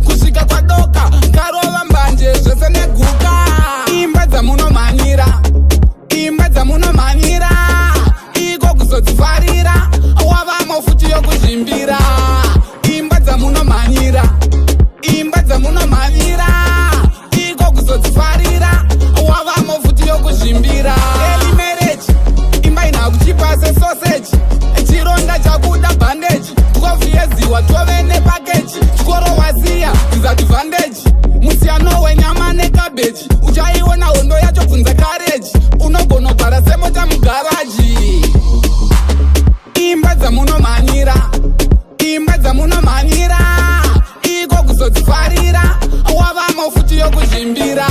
Kusvika kwadoka, karova mbanje zvese neguka. Imba dzamunomhanyira, imba dzamunomhanyira, iko kuzodzifarira, wavamo futi yokuzvimbira. Imba dzamunomhanyira, imba dzamunomhanyira, iko kuzodzifarira, wavamo futi yokuzvimbira. Early marriage, imba ina kuchipa sesoseji, chironda chakuda bandage. 12 years watove nepackage, chikoro wasiya, disadvantage. Musiyano wenyama nekabheji uchaiona hondo yacho, bvunza kareji. Unogona kugara semota mugaraji. Imba dzamunomhanyira, imba dzamunomhanyira, iko kuzodzifarira, wavamo futi yokuzvimbira.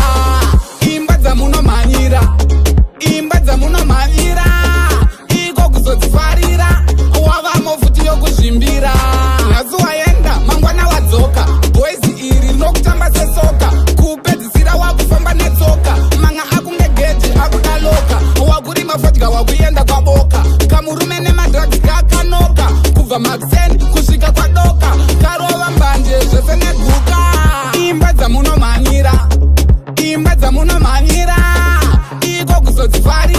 Imba dzamunomhanyira, imba dzamunomhanyira, iko kuzodzifarira, wavamo futi yokuzvimbira. Nhasi waenda, mangwana wadzoka, boys iri rinokutamba sesoka. Kupedzisira wakufamba netsoka, manga akunge geji akudaloka. Wakurima fodya, wakuenda kwaboka, kamurume nemadrugs kakanoka. Kubva makuseni kusvika kwadoka, karova mbanje zvese neguka. Imba dzamunomhanyira, imba dzamunomhanyira, iko kuzodzifarira.